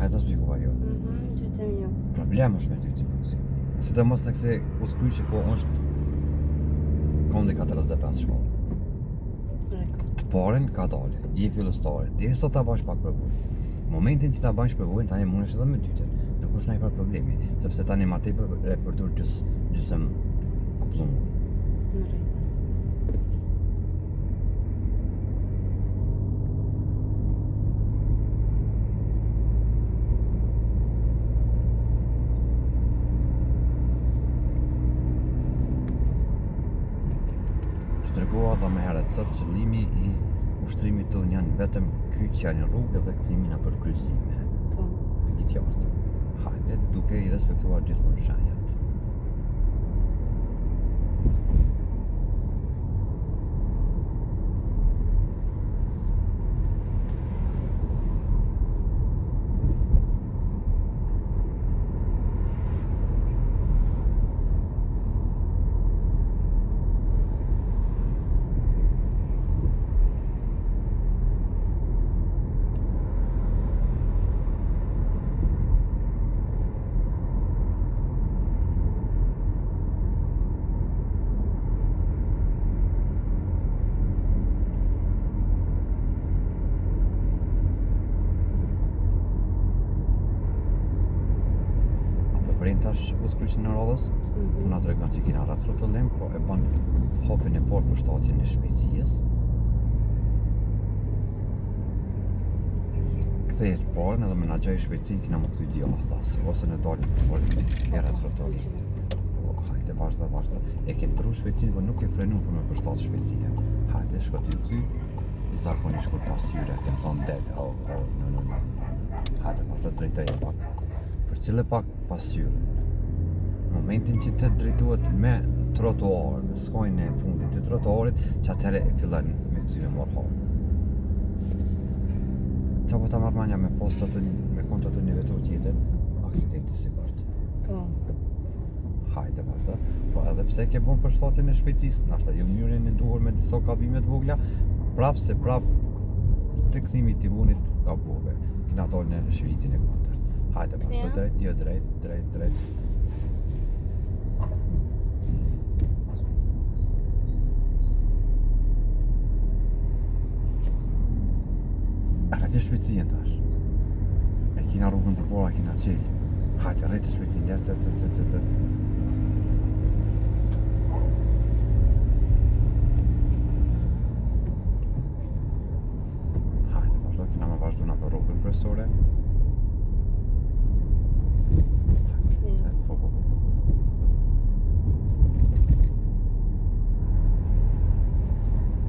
A e ta shpjegova jo? Mhm, dytën jo. Problem është me dytën me u kthy. Sidomos në kësi udhëkryqe ku është kondi ka 35 shkallë. Të parën ka dale, je fillestare, deri sa ta bash pak përvojë. Momentin që ta bash përvojën, tani mundesh edhe me dytën. Nuk është ndonjë problemi, sepse tani ma tepër e përdor gjys, gjysëm kupllungu. Në rregull. Të tregova dhe më herët sot qëllimi i ushtrimit tonë janë vetëm kyçja në rrugë dhe kthimi nëpër kryqëzime. Po. Pikë qartë. Hajde, duke i respektuar gjithmonë shenjat. A po vren tash udhëkryqin e radhës? Mm -hmm. Po na tregon që kina rreth rrotullim, po e bën hapin e parë përshtatjen e shpejtësisë. Kthehet parën edhe menaxhoj shpejtësinë kina me u kthy djathtas ose në dalë por e rreth rrotullim. Po, hajde, vazhdo, vazhdo. E ke ndru shpejtësinë, po nuk e frenu për me përshtat shpejtësinë. Hajde, shko ti kthy. Zakonisht kur pasqyra, kem thonë del, oh, oh, no, no, no. Hajde, vazhdo drejtoje pak. Përcille pak pasqyrën. Momentin që të drejtohet me trotuar, me skajin e fundit të trotuarit, që atëherë e fillon me kthy me marrë harkun. Qa po ta marrë manja me pas atë me kontë atë një veturë tjetër, aksidenti sigurt. Po. Hajde, vazhdo. Po edhe pse ke bon përshtatjen e shpejtësisë, ndoshta jo mënyrën e duhur me disa gabime të vogla, prap se prap të kthimi i timonit gabove. Kina dalë në shiritin e kundërt. Hajde, vazhdo drejt, jo drejt, drejt, drejt. Rrite shpejtësinë tash. E kina rrugën përpara, e kina qelë. Hajde, rrite shpejtësinë, ec, ec, ec, ec, ec, ec. Hajde, vazhdo, kina me vazhdu në për rrugën kryesore. Hajde, po, po, po.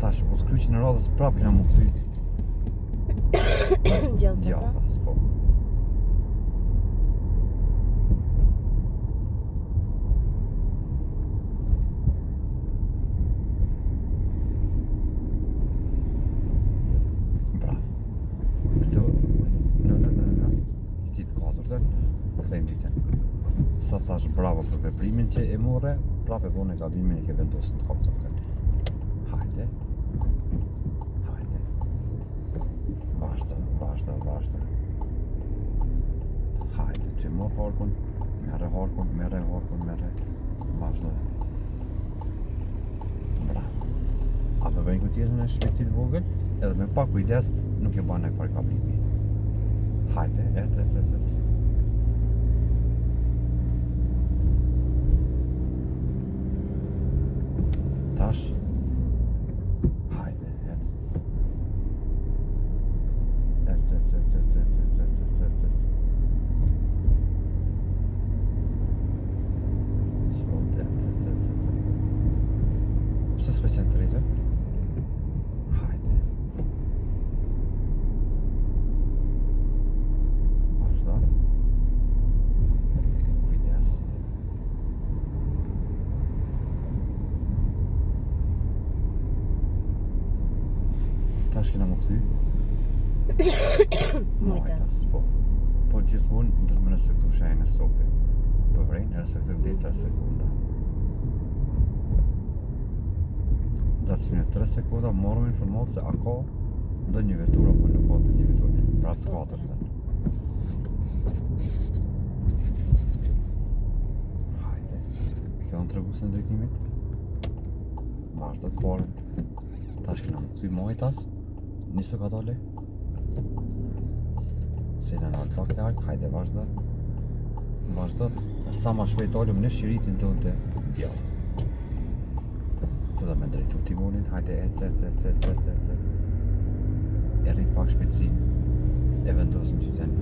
Tash, udhëkryqin e radhës, prap kina me u kthy. Djathtas, po. Bravo. Këtu, në, në, në, në, i ti të katërtën, kthejmë dytën. Sa thash bravo për veprimin që e more, prapë e bone gabimin e ke vendosur në të katërtën. Hajde. Hajde. Vazhdo, vazhdo, vazhdo. Hajde, që mor harkun, merre harkun, merre harkun, merre. Vazhdo. Bravo. A po vren kutjesën e shpejtësi të vogël, edhe me pak kujdes nuk e bën ndonjë gabimi. Hajde, ec, ec, ec, ec. Tash. Hajde, ec. Ec, ec, ec, ec, ec, ec, ec, ec, ec, ec. Sot, ec, ec, ec, ec, ec, ec. Pse s'po qenë të rritën? Hajde. Vazhdo. Kujdes. Tash kena me u kthy. Majtas. Po. Po gjithmonë do të më respektu shenjën e stopit. Po vrejnë, e respektojmë deri 3 sekonda. Gjatë këtyne 3 sekonda marrim informatë se a ka ndonjë veturë apo nuk ka ndonjë veturë. Prap të katërtën. në treguesin e drejtimit. Vazhdo të parën. Tash kena me kthy majtas. Nisu kadale. Se na nalë pak larg, hajde vazhdo. Vazhdo. Sa ma shpejt dalim në shiritin tonë të djathtë. Fillo me drejtu timonin, hajde ec, ec, ec, ec, ec, ec, ec. E rrit pak shpejtësinë, e vendos në qyten.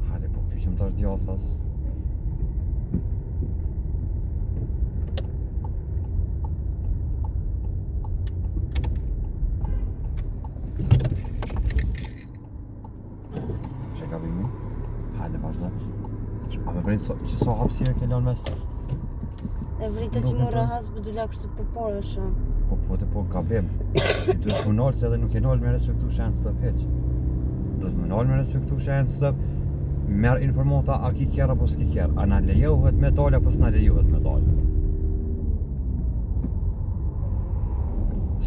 Hajde, po kyçem tash djathtas. Që gabimi? Hajde, vazhdo. A me vren so, që so hapësirë ke lënë mes? E vrita që mu rahas për dula kështu për pora shumë. Po, po, dhe po, gabim. Ti duhet më nalë se edhe nuk e nalë me respektu shenjën stop hiq. Duhet më nalë me respektu shenjën stop. Merr informata a ki kerr apo s'ki kerr. A na lejohet me dalë apo s'na lejohet me dalë.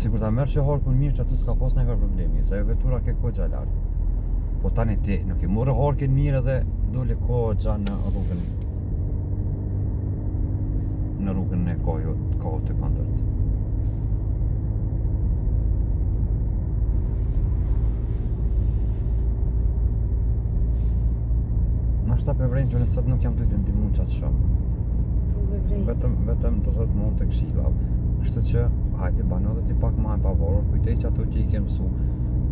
Sikur ta merr që harkun mirë që aty s'ka pas ndonjë problemi, se ajo vetura ke kogja larg. Po tani ti nuk e morë harkun mirë edhe dole kogja në rrugën në rrugën e kahut, kahut të kundërt. Nashta pe vren që unë sot nuk jam tu të ndihmu qatë shumë. Po be vrej. Vetëm, vetëm do thot mund të këshilla. Kështu që, hajde bano dhe ti pak ma e pavarur, kujtoj që ato që i ke mësu,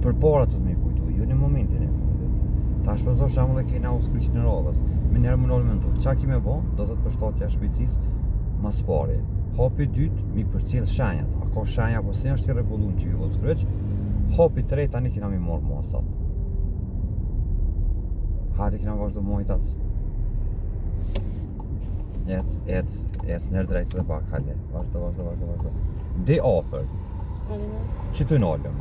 përpara të të me kujtu, jo në momentin e fundit. Tash për zor shembull e kena udhkryqin e radhës. Me njerë më nalë me ndu, qa ki me bo, do thot përshtatja e shpejtësisë mas pari. Hapi i dytë, mi përcjell shenjat. A ka shenja apo si është i rregullun që ju udhkryq? Hapi i tretë tani kena mi marr masat. Hajde kena vazhdu majtas. Ec, ec, ec nërë drejt dhe pak, hajde. Vazhdo, vazhdo, vazhdo, vazhdo. Di afër, Edhe që të nalëm.